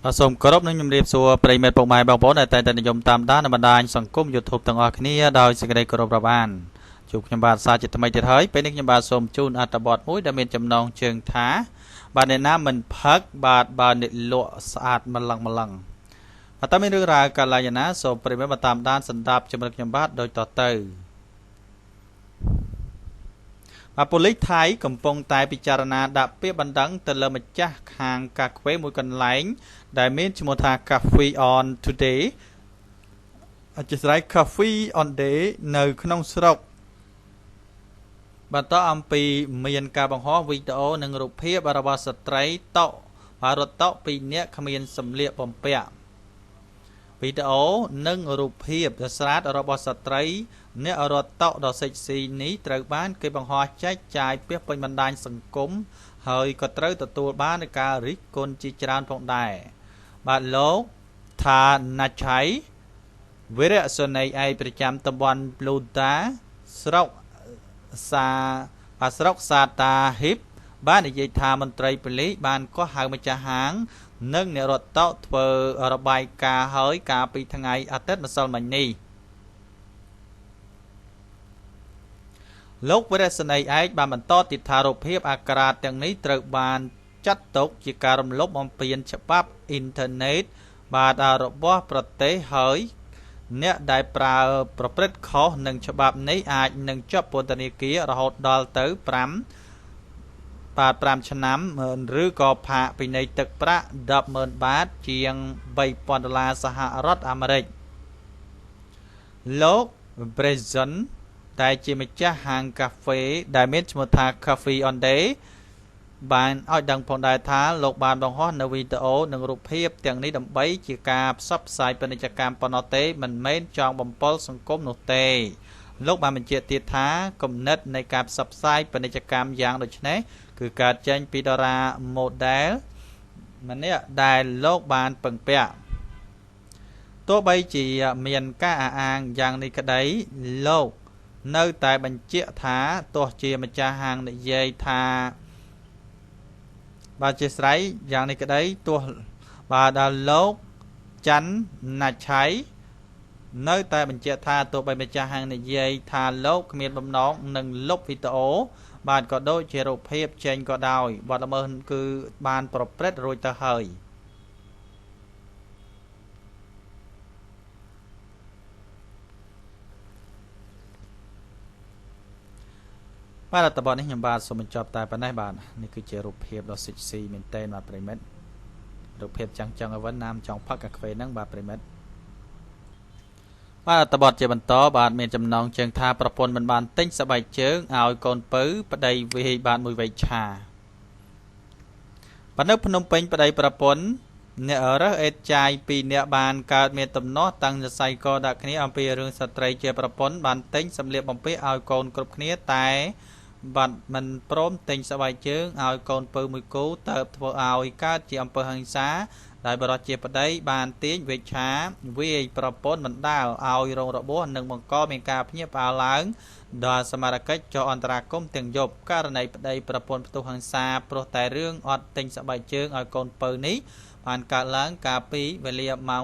បាទសូមគោរពនិងជម្រាបសួរប្រិយមិត្តពុកម៉ែបងប្អូនដែលតែងតែនិយមតាមដាននៅបណ្ដាញសង្គម YouTube ទាំងអស់គ្នាដោយសេចក្តីគោរពរាប់អានជួបខ្ញុំបាទសាជាថ្មីទៀតហើយពេលនេះខ្ញុំបាទសូមជូនអត្ថបទមួយដែលមានចំណងជើងថាបាទអ្នកណាមិនផឹកបាទបើអ្នកលក់ស្អាតម្លឹងម្លឹងបាទតើមានរឿងរ៉ាវកាលាយណាសូមប្រិយមិត្តបានតាមដានស្ដាប់ជាមួយខ្ញុំបាទដូចតទៅបាទប៉ូលីសថៃកំពុងតែពិចារណាដាក់ពាក្យបណ្ដឹងទៅលើម្ចាស់ខាងកាហ្វេមួយកន្លែងដែលមានឈ្មោះថា Coffee on Today អធិស្ឋាន Coffee on Day នៅក្នុងស្រុកបន្តអំពីមានការបង្ហោះវីដេអូនិងរូបភាពរបស់ស្ត្រីតុបាទរត់តុពីរនាក់គ្មានសម្លៀកបំពាក់វីដេអូនិងរូបភាពស្រាតរបស់ស្ត្រីអ្នករត់តុដ៏សិចស៊ីនេះត្រូវបានគេបង្ហោះចែកចាយពាសពេញបណ្ដាញសង្គមហើយក៏ត្រូវទទួលបាននូវការរិះគន់ជាច្រើនផងដែរបាទលោកថាណាឆៃវីរៈសេនីយ៍ឯកប្រចាំតំបន់ប្លូតាស្រុកសាបាទស្រុកសាតាហ៊ីបបាននិយាយថាមន្ត្រីប៉ូលីសបានកោះហៅម្ចាស់ហាងនិងអ្នករត់តុធ្វើរបាយការណ៍ហើយកាលពីថ្ងៃអាទិត្យម្សិលមិញនេះលោកវីរៈសេនីយ៍ឯកបានបន្តទៀតថារូបភាពអាក្រាតទាំងនេះត្រូវបានចាត់ទុកជាការរំលោភបំពានច្បាប់អ៊ីនធឺណិតបាទរបស់ប្រទេសហើយអ្នកដែលប្រើប្រព្រឹត្តខុសនឹងច្បាប់នេះអាចនឹងជាប់ពន្ធនាគាររហូតដល់ទៅ5ឆ្នាំឬក៏ផាកពិន័យទឹកប្រាក់ 100,000 បាតជាង 3,000 ដុល្លារសហរដ្ឋអាមេរិកលោក Bresson ដែលជាម្ចាស់ហាងកាហ្វេដែលមានឈ្មោះថា Coffee on Day បានឲ្យដឹងផងដែរថាលោកបានបង្ហោះនៅវីដេអូនិងរូបភាពទាំងនេះដើម្បីជាការផ្សព្វផ្សាយពាណិជ្ជកម្មប៉ុណ្ណោះទេមិនមែនចង់បំពុលសង្គមនោះទេលោកបានបញ្ជាក់ទៀតថាគំនិតនៃការផ្សព្វផ្សាយពាណិជ្ជកម្មយ៉ាងដូចនេះគឺកើតចេញពីតារាម៉ូដែលម្នាក់ដែលលោកបានពឹងពាក់ទោះបីជាមានការអះអាងយ៉ាងនេះក្តីលោកនៅតែបញ្ជាក់ថាទោះជាម្ចាស់ហាងនិយាយថាបាទជាស្រ័យយ៉ាងនេះក្តីទោះបាទដល់លោកច័ន្ទណាឆៃនៅតែបញ្ជាក់ថាទោះបីម្ចាស់ហាងនិយាយថាលោកគ្មានបំណងនឹងលុបវីដេអូបាទក៏ដូចជារូបភាពចេញក៏ដោយបទល្មើសគឺបានប្រព្រឹត្តរួចទៅហើយបាទអត្ថបទនេះខ្ញុំបាទសូមបញ្ចប់តែប៉ុណ្ណេះបាទនេះគឺជារូបភាពដ៏សិចស៊ីមែនទែនបាទប្រិមិត្តរូបភាពចឹងឲ្យវិញណាមចង់ផឹកកាហ្វេហ្នឹងបាទប្រិមិត្តបាទអត្ថបទជាបន្តបាទមានចំណងជើងថាប្រពន្ធមិនបានទិញស្បែកជើងឲ្យកូនពៅប្តីវាយបាទមួយវែកឆាបាទនៅភ្នំពេញប្តីប្រពន្ធអ្នករើសអេតចាយពីរអ្នកបានកើតមានទំនាស់តាំងសរសៃកដាក់គ្នាអំពីរឿងស្ត្រីជាប្រពន្ធបានទិញសម្លៀកបំពាក់ឲ្យកូនគ្រប់គ្នាតែបាទមិនព្រមទិញស្បែកជើងឲ្យកូនពៅមួយគូទៅធ្វើឲ្យកើតជាអំពើហិង្សាដែលបរិសុទ្ធជាប្តីបានទាញវេឆាវាយប្រពន្ធបណ្ដាលឲ្យរងរបួសនិងបង្កមានការភ្ញាក់ផ្អើលឡើងដល់សមត្ថកិច្ចចុះអន្តរាគមន៍ទាំងយប់ករណីប្តីប្រពន្ធផ្ទុះហិង្សាព្រោះតែរឿងអត់ទិញស្បែកជើងឲ្យកូនពៅនេះបានកើតឡើងកាលពីវេលាម៉ោង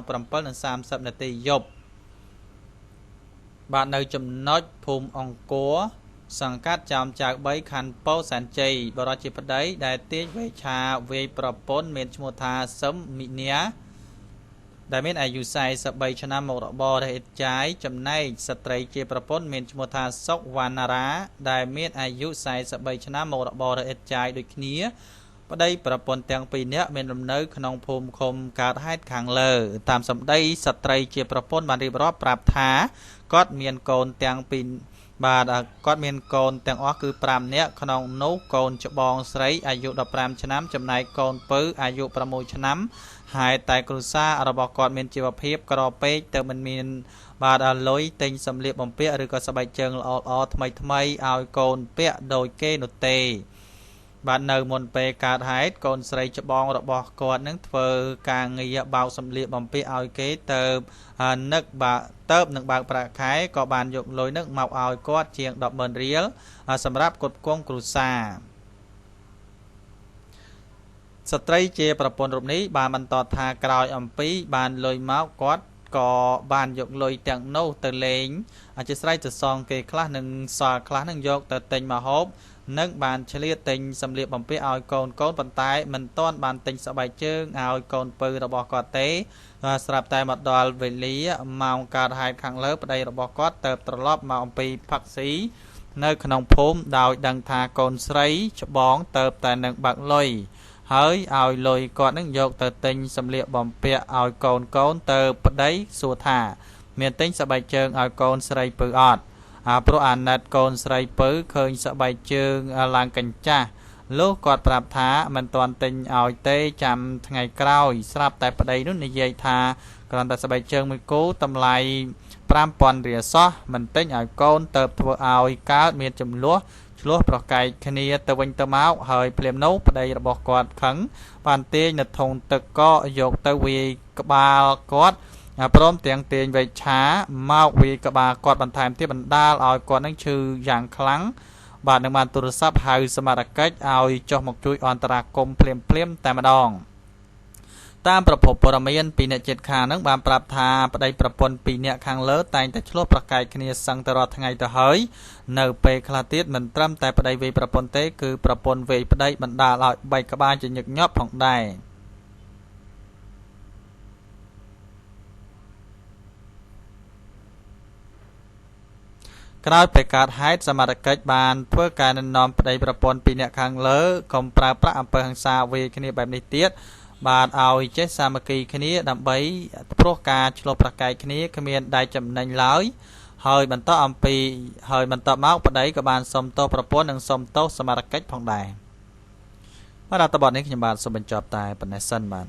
7:30 នាទីយប់បាទនៅចំណុចភូមិអង្គរសង្កាត់ចោមចៅ3ខណ្ឌពោធិ៍សែនជ័យបរិសុទ្ធជាប្តីដែលទាញវេឆាវាយប្រពន្ធមានឈ្មោះថាសឹមមីនាដែលមានអាយុ43ឆ្នាំមករបររើសអេតចាយចំណែកស្ត្រីជាប្រពន្ធមានឈ្មោះថាសុកវណ្ណារាដែលមានអាយុ43ឆ្នាំមករបររើសអេតចាយដូចគ្នាប្តីប្រពន្ធទាំងពីរនាក់មានលំនៅក្នុងភូមិឃុំកើតហេតុខាងលើតាមសម្ដីស្ត្រីជាប្រពន្ធបានរៀបរាប់ប្រាប់ថាគាត់មានកូនទាំងពីរបាទគាត់មានកូនទាំងអស់គឺ5នាក់ក្នុងនោះកូនច្បងស្រីអាយុ15ឆ្នាំចំណែកកូនពៅអាយុ6ឆ្នាំហើយតែគ្រួសាររបស់គាត់មានជីវភាពក្រពេកទៅមិនមានបាទលុយទិញសម្លៀកបំពាក់ឬក៏ស្បែកជើងល្អៗថ្មីថ្មីឲ្យកូនពាក់ដូចគេនោះទេបាទនៅមុនពេលកើតហេតុកូនស្រីច្បងរបស់គាត់នឹងធ្វើការងារបោកសម្លៀកបំពាក់ឲ្យគេទៅនឹកបាទទៅនឹងបើកប្រាក់ខែក៏បានយកលុយនឹងមកឲ្យគាត់ជាង 10,000 រៀលសម្រាប់ផ្គត់ផ្គង់គ្រួសារ ស្ត្រីជាប្រពន្ធរូបនេះបានបន្តថាក្រោយអំពីបានលុយមកគាត់ក៏បានយកលុយទាំងនោះទៅលេងអធិស្ឋានទៅសងគេខ្លះនិងសល់ខ្លះនឹងយកទៅទិញម្ហូបនិងបានឆ្លៀតទិញសម្លៀកបំពាក់ឲ្យកូនកូនប៉ុន្តែមិនទាន់បានទិញស្បែកជើងឲ្យកូនពៅរបស់គាត់ទេស្រាប់តែមកដល់វេលាម៉ោងកើតហេតុខាងលើប្តីរបស់គាត់ទៅត្រឡប់មកអំពីផឹកស៊ីនៅក្នុងភូមិដោយដឹងថាកូនស្រីច្បងទៅតែនឹងបាក់លុយហើយឲ្យលុយគាត់នឹងយកទៅទិញសម្លៀកបំពាក់ឲ្យកូនកូនទៅប្តីសួរថាមានទិញស្បែកជើងឲ្យកូនស្រីពៅអត់ព្រោះអាណិតកូនស្រីពៅឃើញស្បែកជើងឡើងកញ្ចាស់លោកគាត់ប្រាប់ថាមិនទាន់ទិញឲ្យទេចាំថ្ងៃក្រោយស្រាប់តែប្តីនោះនិយាយថាគ្រាន់តែស្បែកជើងមួយគូតម្លៃ5000រៀលសោះមិនទិញឲ្យកូនទៅធ្វើឲ្យកើតមានចំនួនឆ្លោះប្រកែកគ្នាទៅវិញទៅមកហើយភ្លាមនោះប្តីរបស់គាត់ខឹងបានទាញនៅធុងទឹកកកយកទៅវាយក្បាលគាត់ព្រមទាំងទាញវែកឆាមកវាយក្បាលគាត់បន្ថែមទៀតបណ្ដាលឲ្យគាត់នឹងឈឺយ៉ាងខ្លាំងបាទនឹងបានទូរស័ព្ទហៅសមត្ថកិច្ចឲ្យចុះមកជួយអន្តរាគមន៍ភ្លាមៗតែម្ដងតាមប្រភពព័ត៌មានពីអ្នកចិត្តខាងនឹងបានប្រាប់ថាប្តីប្រពន្ធពីរនាក់ខាងលើតែងតែឆ្លោះប្រកែកគ្នាសឹងទៅរាល់ថ្ងៃទៅហើយនៅពេលខ្លះទៀតមិនត្រឹមតែប្តីវាយប្រពន្ធទេគឺប្រពន្ធវាយប្តីបណ្ដាលឲ្យបែកក្បាលជាញឹកញាប់ផងដែរក្រោយពេលកើតហេតុសមត្ថកិច្ចបានធ្វើការណែនាំប្តីប្រពន្ធពីរនាក់ខាងលើកុំប្រើប្រាស់អំពើហិង្សាវាយគ្នាបែបនេះទៀតបាទឲ្យចេះសាមគ្គីគ្នាដើម្បីព្រោះការឆ្លោះប្រកែកគ្នាគ្មានដែលចំណេញឡើយហើយបន្តអំពីហើយបន្តមកប្តីក៏បានសុំទោសប្រពន្ធនិងសុំទោសសមត្ថកិច្ចផងដែរបាទអត្ថបទនេះខ្ញុំបាទសូមបញ្ចប់តែប៉ុណ្ណេះសិនបាទ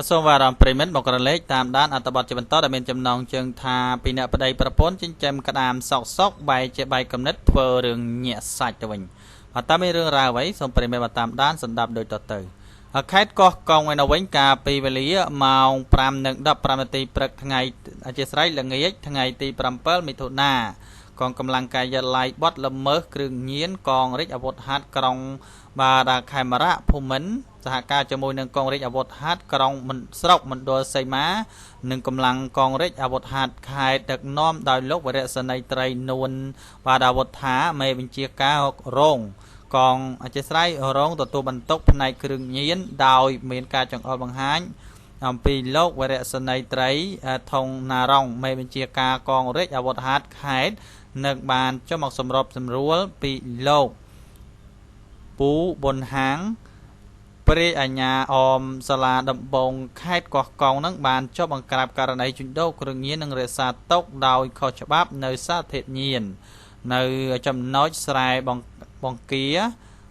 សូមអារម្មណ៍ប្រិមិត្តមករលេខតាមដានអត្ថបទជាបន្តដែលមានចំណងជើងថាពីអ្នកប្តីប្រពន្ធចិញ្ចឹមក្តាមសកសកបែកជាបែកគំនិតធ្វើរឿងញាក់សាច់ទៅវិញបាទតើមានរឿងរ៉ាវអ្វីសូមប្រិមិត្តតាមដានស្ដាប់ដូចតទៅខេត្តកោះកុងឯនៅវិញកាលពីវេលាម៉ោង5:15នាទីព្រឹកថ្ងៃអធិស្ឋានល្ងាចថ្ងៃទី7មិថុនាកងកម្លាំងកាយឡៃបត់ល្មើសគ្រឿងញៀនកងរាជអាវុធហត្ថក្រុងបាទខេមរៈភូមិន្ទសហការជាមួយនឹងកងរាជអាវុធហត្ថក្រុងស្រុកមណ្ឌលសីមានិងកម្លាំងកងរាជអាវុធហត្ថខេត្តដឹកនាំដោយលោកវរៈសេនីយ៍ត្រីនួនបាទអាវុធថាមេបញ្ជាការរងកងអធិស្ឋានរងទទួលបន្ទុកផ្នែកគ្រឿងញៀនដោយមានការចង្អុលបង្ហាញអំពីលោកវរៈសេនីយ៍ត្រីថងណារងមេបញ្ជាការកងរាជអាវុធហត្ថខេត្តនឹងបានចុះមកសម្របសម្រួលពីលោកពូប៊ុនហាងព្រះអាជ្ញាអមសាលាដំបងខេត្តកោះកុងនឹងបានចុះបង្ក្រាបករណីជួញដូរគ្រឿងញៀននិងរក្សាទុកដោយខុសច្បាប់នៅសារធាតុញៀននៅចំណុចស្រែបង្គា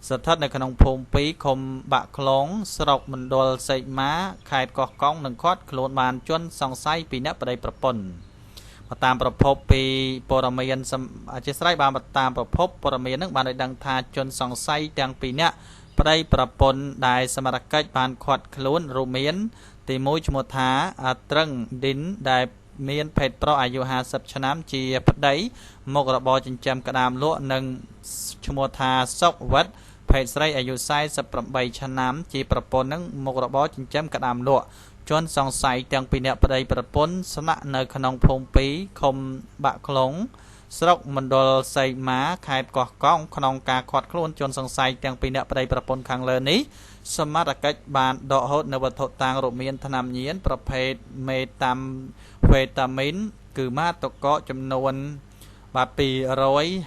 ស្ថិតនៅក្នុងភូមិ2ឃុំបាក់ខ្លងស្រុកមណ្ឌលសីមាខេត្តកោះកុងនិងឃាត់ខ្លួនបានជនសង្ស័យពីអ្នកប្តីប្រពន្ធតាមប្រភពពីព័ត៌មានអធិស្ឋានបានតាមប្រភពព័ត៌មាននឹងបានឲ្យដឹងថាជនសង្ស័យទាំងពីរនាក់ប្តីប្រពន្ធដែលសមត្ថកិច្ចបានឃាត់ខ្លួនរួមមានទី1ឈ្មោះថាត្រឹងឌិនដែលមានភេទប្រុសអាយុ50ឆ្នាំជាប្តីមុខរបរចិញ្ចឹមក្តាមលក់និងឈ្មោះថាសុកវិតភេទស្រីអាយុ48ឆ្នាំជាប្រពន្ធនឹងមុខរបរចិញ្ចឹមក្តាមលក់ជនសង្ស័យទាំងពីរនាក់ប្តីប្រពន្ធស្នាក់នៅក្នុងភូមិ2ឃុំបាក់ខ្លងស្រុកមណ្ឌលសីមាខេត្តកោះកុងក្នុងការឃាត់ខ្លួនជនសង្ស័យទាំងពីរនាក់ប្តីប្រពន្ធខាងលើនេះសមត្ថកិច្ចបានដកហូតនៅវត្ថុតាងរួមមានថ្នាំញៀនប្រភេទមេតាំហ្វេតាមីនគឺម៉ាតកកចំនួនបាទ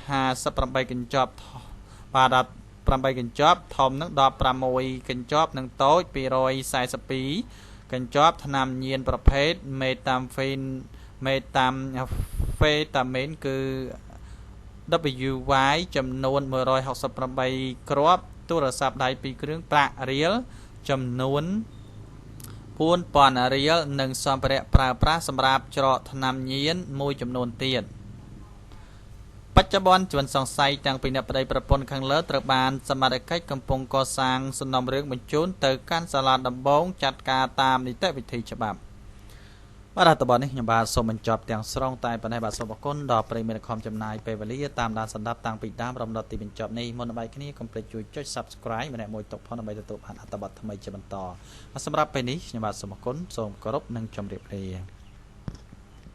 258កញ្ចប់បាទ8កញ្ចប់ធំនឹង16កញ្ចប់និងតូច242កញ្ចប់ថ្នាំញៀនប្រភេទមេតាំហ្វេតាមីនគឺ WY ចំនួន168គ្រាប់ទូរស័ព្ទដៃ2គ្រឿងប្រាក់រៀលចំនួន4000រៀលនិងសម្ភារៈប្រើប្រាស់សម្រាប់ច្រកថ្នាំញៀនមួយចំនួនទៀតបច្ចុប្បន្នជនសង្ស័យទាំងពីរអ្នកប្តីប្រពន្ធខាងលើត្រូវបានសមត្ថកិច្ចកំពុងកសាងសំណុំរឿងបញ្ជូនទៅកាន់សាលាដំបងចាត់ការតាមនីតិវិធីច្បាប់ បាទអត្ថបទនេះខ្ញុំបាទសូមបញ្ចប់ទាំងស្រុងតែប៉ុណ្ណេះបាទសូមអរគុណដល់ប្រិយមិត្តខំចំណាយពេលវេលាតាមដានស្ដាប់តាំងពីដើមរហូតដល់ទីបញ្ចប់នេះមុននឹងបែកគ្នាកុំភ្លេចជួយចុច Subscribe ម្នាក់មួយទុកផងដើម្បីទទួលបានអត្ថបទថ្មីជាបន្តសម្រាប់ពេលនេះខ្ញុំបាទសូមអរគុណសូមគោរពនិងជម្រាបលា។